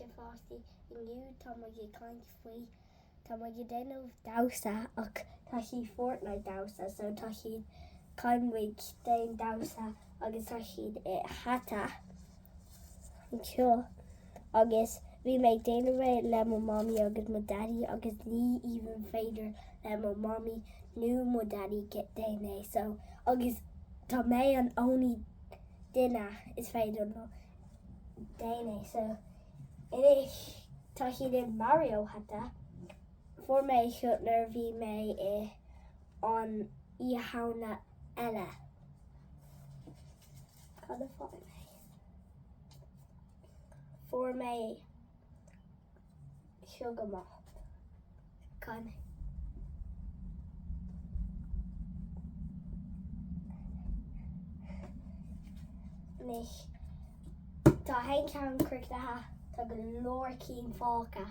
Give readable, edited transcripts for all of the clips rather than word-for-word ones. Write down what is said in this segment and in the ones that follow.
a pháistí, inniu tá muid ag caint faoi, tá muid ag déanamh damhsa ach tá sé Fortnite damhsa so tá siad, caithfidh muid déan damhsa agus tá siad i hata anseo agus bhí mé ag déanamh é le mo mamaí agus mo daidí agus ní even féidir le mo mamaí nó mo daidí déan é so agus tá mé an only duine is féidir liom déan é so anois tá siad i Mario hata fuair mé seo nuair a bhí mé i an Oíche Shamhna eile cad a fuair mé fuair mé seo go maith. Caithfidh mé. Anois, tá aon cheann críochnaithe, tá go leor cinn fágtha.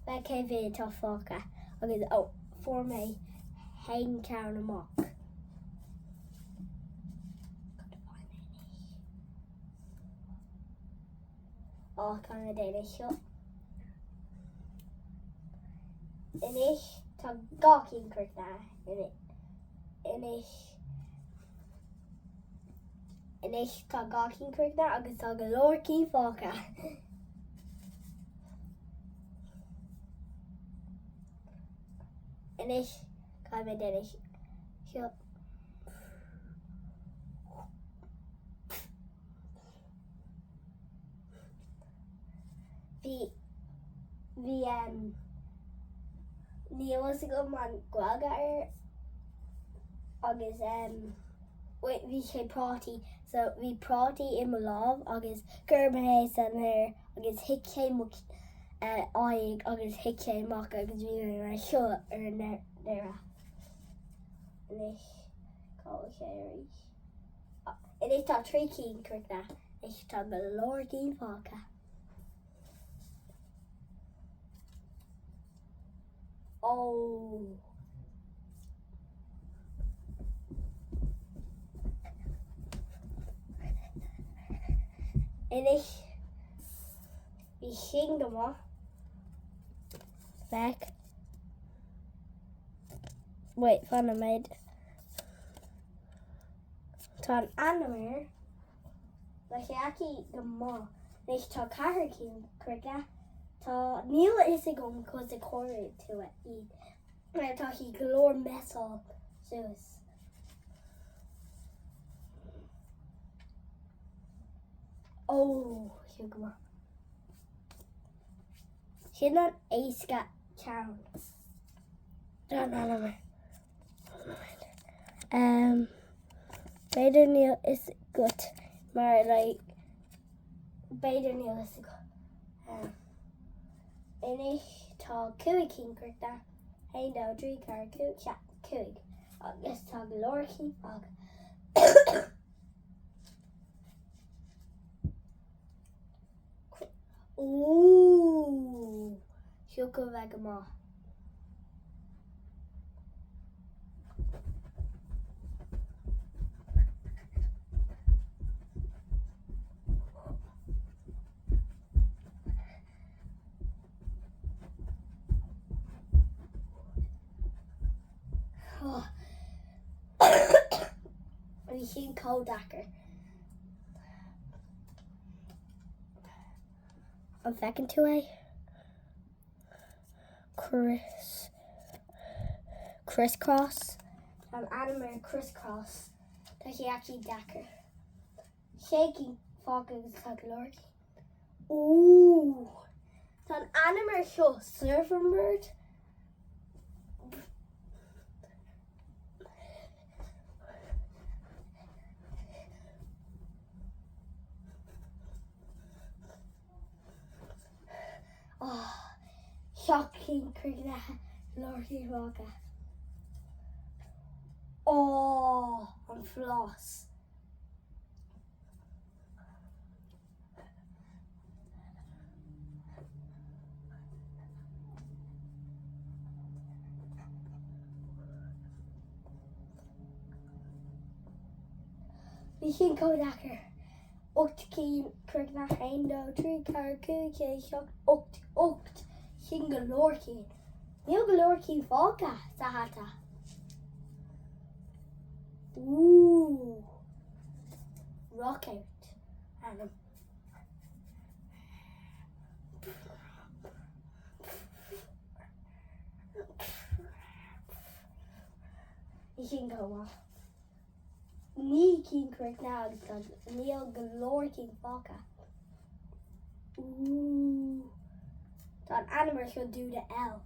Féach cé mhéad atá fágtha agus ó, fuair mé aon cheann amach. Cad a fuair mé anois? Á, caithfidh mé déanamh seo. Anois tá gach ceann críochnaithe. Anois Anois tá gach ceann críochnaithe agus tá go leor cinn fágtha. Anois caithfidh mé déanamh seo. Bhí, bhí em, níl fhios agam an Gaeilge air agus em, wait bhí sé prátaí so bhí prátaí i mo lámh agus chuir mé é san aer agus thit sé mo eh, aghaidh agus thit sé amach agus bhí mé mar seo ar an deireadh. Anois cá bhfuil sé arís? Anois tá 3 cinn críochnaithe. Anois tá go leor cinn fágtha. Ó! Anois bhí sin go maith. Féach. Wait, fan nóiméad. Tá an ainm air. Tá sé aici go maith. Anois tá ceathair cinn críochnaithe. Tá, níl a fhios agam conas a chóirigh tú iad. Mar tá siad go leor messáil suas. Ó, sin go maith. Sin an éasca ceann. Tá an ainm air. Um, b'fhéidir níl fhios agat mar like, b'fhéidir níl fhios agat. Um, anois tá 5 cinn críochnaithe. 1, 2, 3, 4, 5, 6, 5. Agus tá go leor cinn fágtha. Ooh, seo go bheith go maith. Bhí sin chomh deacair. An bhfeiceann tú é? Criss Crisscross Tá an ainm ar Crisscross. Tá sé actually deacair. Sé cinn fágtha agus tá go leor cinn. Ooh! Tá an ainm ar seo Surfing Bird. Seacht gcinn críochnaithe leor cinn fágtha. Ó, an floss. Bhí sin chomh deacair. 8 cinn, críochnaithe, 1, 2, 3, 4, 5, 6, 7, 8, 8 Sin go leor cinn. Níl go leor cinn fágtha sa hata. Ooh. Rock out. Ainm. Bhí sin go maith. 9 cinn críochnaithe agus níl go leor cinn fágtha. Ooh. Tá an ainm ar seo Do the L.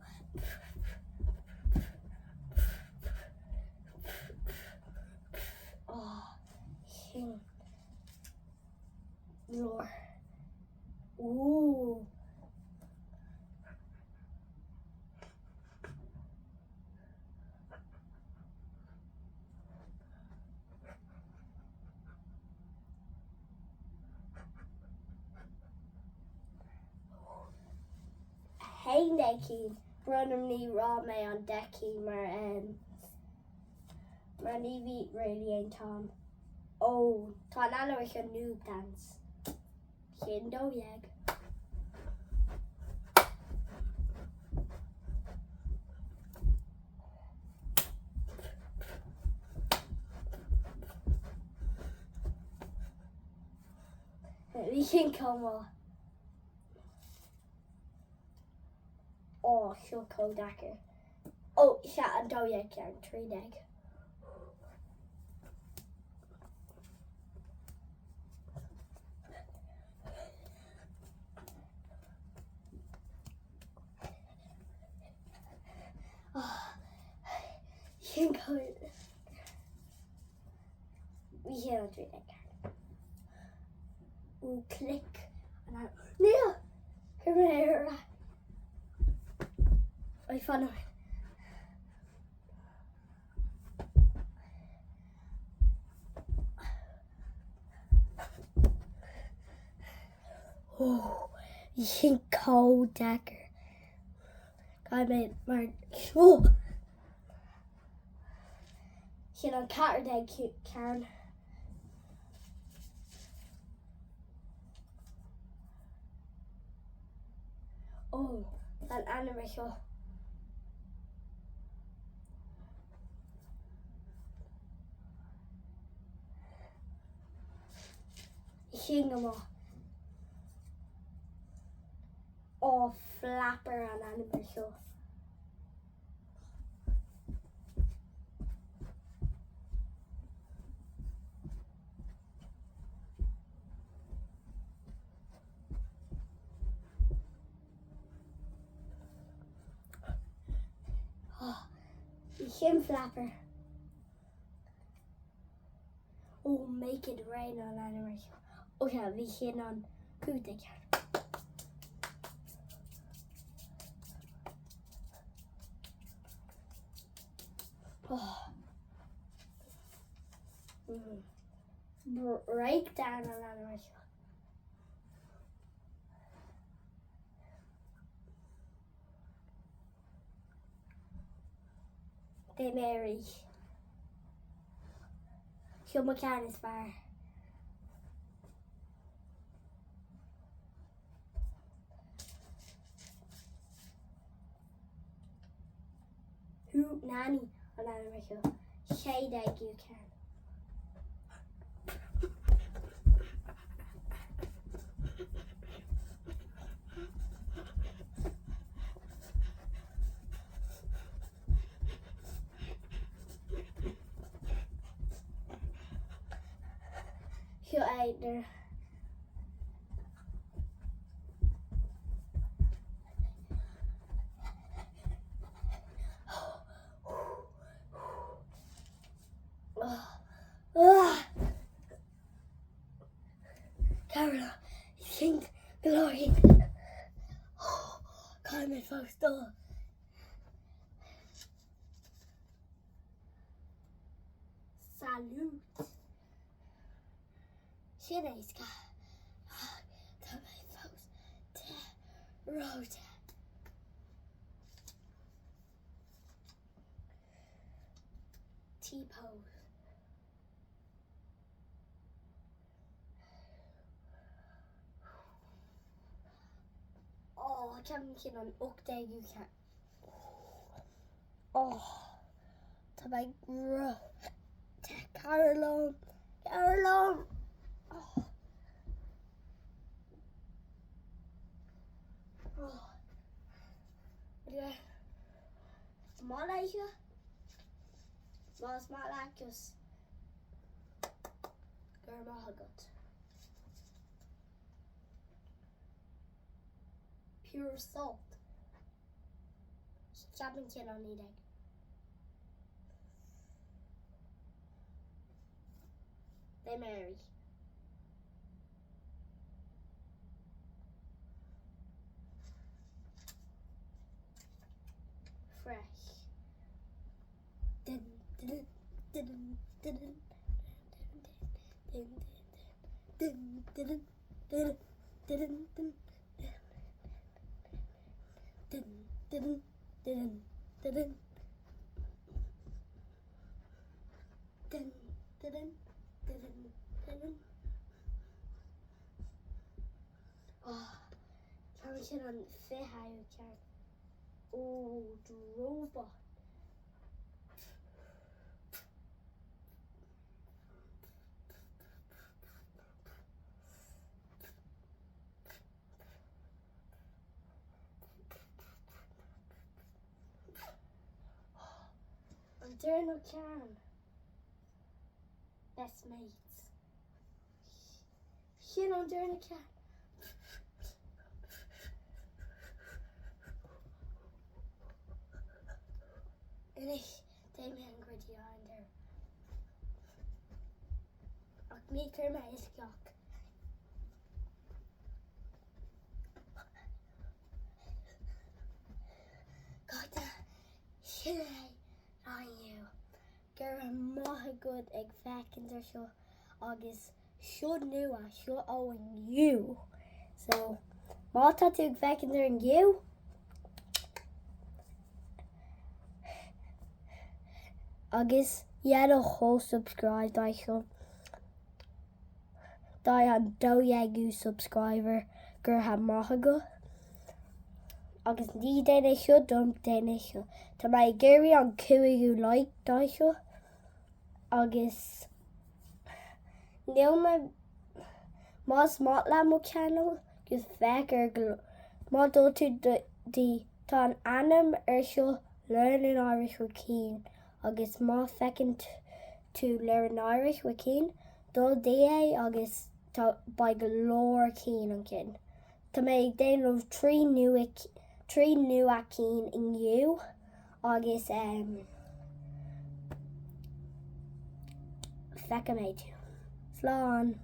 Oh, sin leor. Ooh. 11 cinn, brón orm ní raibh mé an 10 cinn mar em mar ní bhí really aon t-am. Ó tá an ainm ar seo Noob Dance. Sin 12. Bhí sin chomh maith. Ó, seo chomh deacair. Ó, sea, an 12 ceann, 13. Sin chomh Bhí sin an 13 ceann. Ó, click. Níl! Chuir mé ar ais. Oi, fan nóiméad. Ó, bhí sin chomh deacair. Caithfidh mé mar ó! Sin an 14 ceann. Ó, tá an ainm ar seo. Sin go maith. Ó, Flapper an ainm ar seo. Bhí sin Flapper. Ó, Make It Rain an ainm ar seo. Ó sea, bhí sin an 15 ceann. Oh. Mm. Breakdown an ainm ar seo. Beidh mé arís. Seo mo ceann is fearr. Hootenanny an ainm ar seo. 16ú ceann. Seo é nuair Caroline, sin glory. Caithfidh mé fós dul. Salute. Sin éasca. Tá mé fós te reoite. T-pose. Ceapaim sin an 18ú ceann. Oh, tá mé ag rith. Cabhraigh liom! Cabhraigh liom! Oh. Oh. Is maith leat? Más maith leat just go raibh maith agat. Pure salt. Ceapaim sin an 19. They marry. Fresh. Dun, dun, dun, dun, dun, dun, dun, dun, dun, dun, dun, dun, dun, dun, dun, dun, dun, dun, dun. Oh, ceapaim sin an 20ú ceann. Ó, robot. An deireanach ceann. Best mates. Sin an deireanach ceann. Anois, déanfaidh mé an griddy ar an deireadh. Ach ní chuir mé isteach. Cairde, sin é inniu. Go raibh maith agat ag féachaint ar seo agus seo nua, seo ó inniu. So, má tá tú ag féachaint ar inniu, agus yeah do thoil subscribe dá seo. Dá an 12ú subscriber go raibh maith agat. Agus ní déan é seo dom déan é seo. Tá mé ag iarraidh an cúigiú like dá seo agus níl mé más maith leat mo channel just féach ar go má dul tú dtí tá an ainm ar seo Learn in Irish with Cian agus má feiceann tú Learn in Irish with Cian dul dtí é agus tá beidh go leor cinn ansin. Tá mé ag déanamh 3 nua 3 nua cinn inniu agus um, feicfidh mé tú. Slán!